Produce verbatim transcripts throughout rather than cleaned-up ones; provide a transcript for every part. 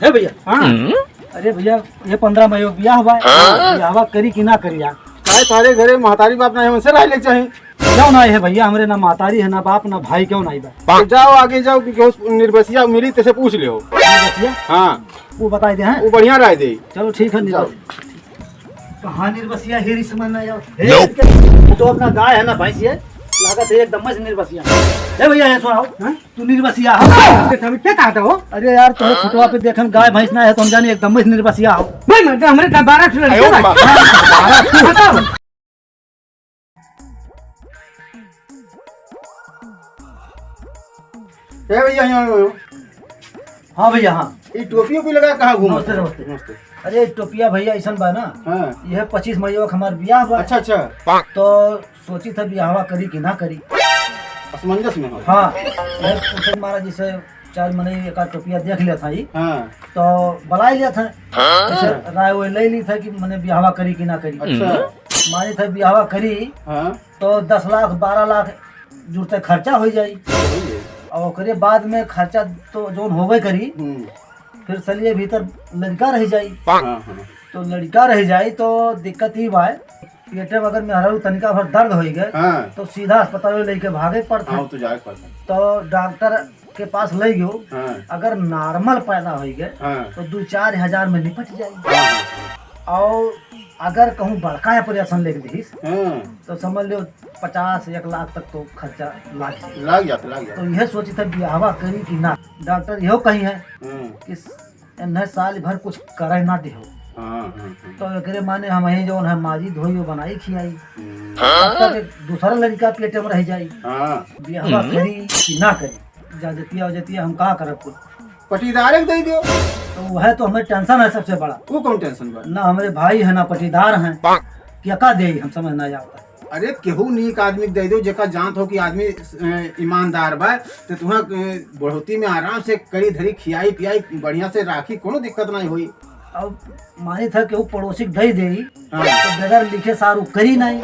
हे भैया। हाँ। अरे भैया, ये पन्द्रह मई को बियाह बा। हाँ। बियाहवा करी कि ना करी यार? काहे, तोहरे घरे महतारी बाप ना है, उनसे राय लेके चाही। क्यों ना है भैया, हमरे ना महतारी है, ना बाप, ना भाई, क्यों ना बा? तो जाओ आगे जाओ, कि उस निर्बसिया मिली, तेसे पूछ लियो। निर्बसिया? हाँ। वो बताई दे हैं? वो बढ़िया राय दे। चलो ठीक है, जाओ। निर्बसिया। कहाँ निर्बसिया है, इस समय ना जाओ। हे, तो अपना गाय है ना भैंस है, लागत है एकदम से निर्बसिया। हे भैया, ये सुनाओ, हाँ? तू निर्बसिया हो? अरे, तभी क्या कहता हो? अरे यार, तोहरे फोटोवा पे देखन गाय भैंस ना है, तो हम जाने एकदम से निर्बसिया हो। भाई, मैं तो हमरे दस बारह ठो लड़के आयो बा। माँ। हाँ, बारह ठो। बताओ। ए भैया, यहाँ, यहाँ। हाँ भैया, हाँ। ये टोपी ओपी लगा कहाँ घूमत नमस्ते, है? नमस्ते। नमस्ते। अरे टोपिया भैया ऐसन बा ना, हाँ। यह पच्चीस मई को हमार बियाह बा। अच्छा, अच्छा। तो सोची था बियाहवा करी कि ना करी। असमंजस में हो। हाँ, यह पूछे मारा जैसे चार मने एक आध टोपिया देख लिया था ही। हाँ। तो बुला लिया था। हाँ। जैसे राय वो ले ली था कि मने बियाहवा करी कि ना करी। अच्छा। मानी था बियाहवा करी, हाँ। तो दस लाख, बारह लाख जुड़ते खर्चा हो जाई। हो जाई। और ओकरे बाद में खर्चा तो जोन होबे करी, हम्म। फिर सलिए भीतर लड़का रह जाई। हाँ, हाँ। तो लड़का रह जाई तो दिक्कत ही बा, पेटे में अगर मेहरारू तनिका भर दर्द होई गए, हाँ। तो सीधा अस्पताल में लेके भागे पड़ता। हाँ, तो जाए पड़ता। तो डॉक्टर के पास ले गयो, हाँ। अगर normal पैदा होई गए, हाँ। तो दो चार हजार में निपट जाई। हाँ। और अगर कहूँ बड़का operation लेके दिहिस, हाँ। तो समझ लो पचास एक लाख तक तो खर्चा लाग जाई। लाग जात, लाग जात। तो यह सोची था बियाहवा करी कि ना। डॉक्टर यहो कही है हाँ। कि इन्हें साल भर कुछ करे ना दिहो। हाँ, हाँ, हाँ। तो एकरे माने हम ही जौन है माजी धोई बनाई खियाई। हम्म। तब तक एक दूसरा लड़का पेटे में रह जाई। हाँ। बियाहवा हम्म। करी कि ना करी, जा जतिया हो जतिया, हम का करब कुछ। पटीदारे के दे दो। तो वह तो हमें tension है सबसे बड़ा। वो कौन tension बा? ना हमरे भाई है ना पटीदार हैं। क्या का दे हम समझ ना आवता। अरे केहू नीक आदमी के दे दो, जेका जानत हो कि आदमी, अ, ईमानदार बा, तो तुहा, अ, बढ़ोती में आराम से करी धरी खियाई पियाई बढ़िया से राखी, कोनो दिक्कत नहीं होई। अब मानी था केहू पड़ोसी के दे दे, हाँ। तो बगैर लिखे सारू करी नहीं।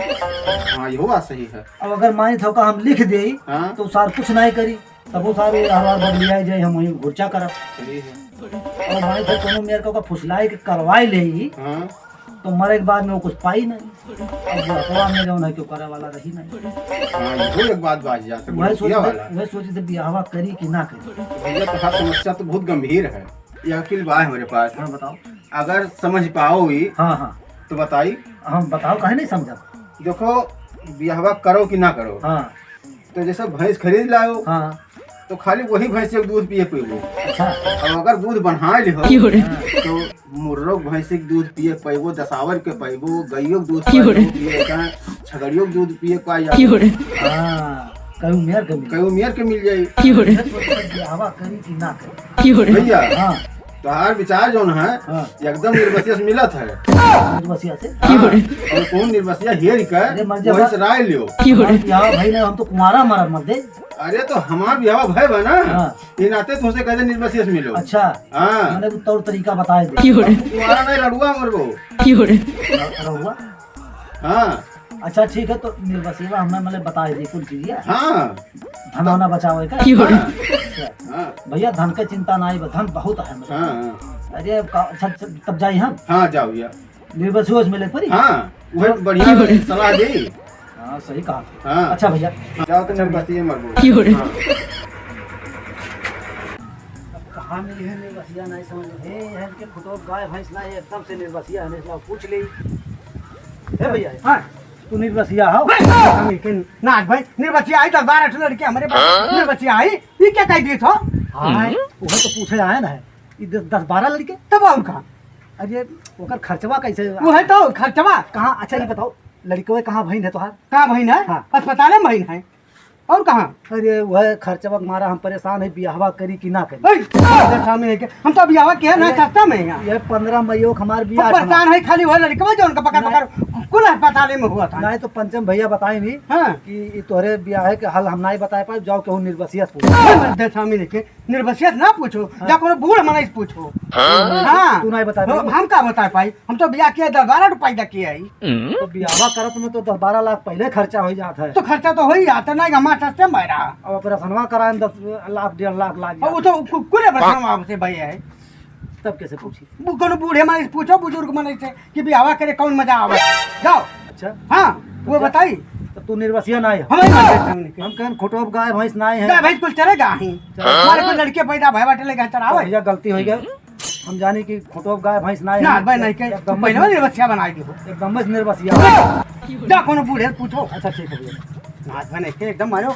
हाँ, यहो बात सही है। अब अगर मानी था का हम लिख दे, हाँ। तो सार कुछ नहीं करी। तबो सारे हर बार बदलिया जाए, हम वहीं घुरचा करब। सही है। और भाई, फिर कोनो मेर को का फुसलाए के करवाए ले ही, हाँ। तो मरे के बाद में वो कुछ पाई नहीं। अब बुढ़ापा में जौन है, क्यों करे वाला रही नहीं। हाँ, इहो एक बात बाज जात है, वह सोचे बुढ़िया थे, वाला। वह सोचे थे बियाहवा करी कि ना करी। भैया, तोहार समस्या तो बहुत गंभीर है। यह अकिल बा है मेरे पास। हाँ, बताओ। अगर समझ पाओ ही, हाँ, हाँ। तो बताई। हम बताओ, काहे नहीं समझा? देखो, बियाहवा करो कि ना करो। हाँ। तो जैसे भैंस खरीद लाओ, हाँ। तो खाली वही भैंस के दूध पिए पइबो। अच्छा। और अगर दूध बढ़ाए लिहो, क्यों रे? तो मुर्रो भैंस के दूध पिए पइबो, दसावर के पइबो, गइयो के दूध क्यों रे? पइबो, पिए का, छगड़ियो के दूध पिए का या क्यों रे? हाँ, कई उमेर के मिल कई उमेर के मिल जाई। क्यों रे? बियाहवा करी कि ना करी? क्यों रे? भैया, हाँ। तोहार विचार जौन है, हाँ। एकदम निर्बसिया से मिलत है। निर्बसिया से? क्यों हाँ, रे? और कौन निर्बसिया हेर कर अरे मर जा वही बा। से राय लियो। क्यों रे? हमार बियाह भाई ना, हम तो कुंवारा मारा मर दे। अरे तो हमार बियाह भाई बा ना, हाँ। ये नाते तुमसे कहते निर्बसिया से मिलो। अच्छा। हाँ। मैंने कुछ तौर तरीका बताए दे। क्यों रे? कुंवारा नहीं, रड़ुआ मरबो। क्यों रे? र-, रड़ुआ? हाँ। अच्छा ठीक है, तो निर्बसिया हमें मतलब बताए दे कुल चीज है। हाँ। धन होना बचावे का। क्यों रे? हाँ। अच्छा। हाँ। भैया धन के चिंता ना आई, धन बहुत है मेरे हाँ, पास। हाँ। अरे का, अच्छा, अच्छा, तब जाई हम। हाँ, जाओ भैया। निर्बसिया से मिले परी? हाँ, वह बढ़िया क्यों रे? सलाह दी। हाँ, सही कहा। हाँ। अच्छा भैया। हाँ, जाओ तो निर्बसिया मरबो। क्यों रे? हाँ। अब कहाँ मिली है निर्बसिया, नहीं समझ में। हे, यह इनके फोटो गाय भैंस ना, ये एकदम से निर्बसिया है, इसलिए पूछ ली। हे भैया। हाँ, तू निर्बसिया हो? भाई, हम इनके नाच भाई, निर्बसिया आई, दस बारह ठो लड़के हमारे पास। हाँ? निर्बसिया आई, ये क्या कह दिए थो? हाँ, हम्म। वह तो पूछे आए ना है। ये दस, दस बारह लड़के, तब और कहाँ? अरे, ओकर खर्चवा कैसे? वो है तो खर्चवा। कहाँ? अच्छा, ये बताओ, लड़कवे कहाँ भइन है तोहार? कहाँ भइन है? हाँ। अस्पताले में भइन है। और कहाँ? अरे, वह खर्चवा के मारा हम परेशान है, बियाहवा करी कि ना करी? ओए, इधर सामने है क्या? हम तो बियाहवा किया ना, अरे, सस्ता में है यहाँ। ये पन्द्रह मइयो के हमार हम बियाह परेशान है, खाली वह लड़कवा जो उनका पकड़ नहीं। पकड़ कुल अस्पताले में हुआ था। नहीं तो पंचम भैया बताए भी हाँ। कि ये तोहरे बियाह के हल हम नहीं बताए पाए, जाओ केहू निर्बसिया से पूछो। इधर सामने है क्या? निर्बसिया से ना पूछो, हाँ। जा कोनो बूढ़ मनई से पूछो। हाँ। हाँ। तू नहीं बता हम, पाई। हम का बता पाई? हम तो बियाह किया, दस बारह रुपया किया ही। तो बियाहवा करत में तो दस बारह लाख पहले खर्चा हो जात है। तो खर्चा तो हो ही जाता, नहीं हमारा सस्ते में रहा। अब ऑपरेशनवा कराए में दस लाख, डेढ़ लाख लाग अब वो जाता। तो कु-, कुल ऑपरेशनवा हमसे भई है। तब कैसे पूछी? बु-, कोनो बूढ़े माने से पूछो, बुजुर्ग माने से कि बियाहवा करे कौन मजा आवे। जाओ। अच्छा। हाँ, वो क्या? बताई। तब तू निर्बसिया ना है। हम ही निर्बसिया नहीं। हम कहन खुटोप गाय भैंस ना है। गाय भैंस कुल चरे गा ही। चरे। हमारे कोई लड़के पैदा भय बाटे ले गा चरावे। भैया गलती हो गया। हम जानी कि खुटोप गाय भैंस ना है। ना, भाई नहीं के। एकदम पहले निर्बसिया बनाई दियो। एकदम से निर्बसिया। जा कोनो बूढ़े से पूछो। अच्छा ठीक है भैया। ना, भाई नहीं के एकदम मारो।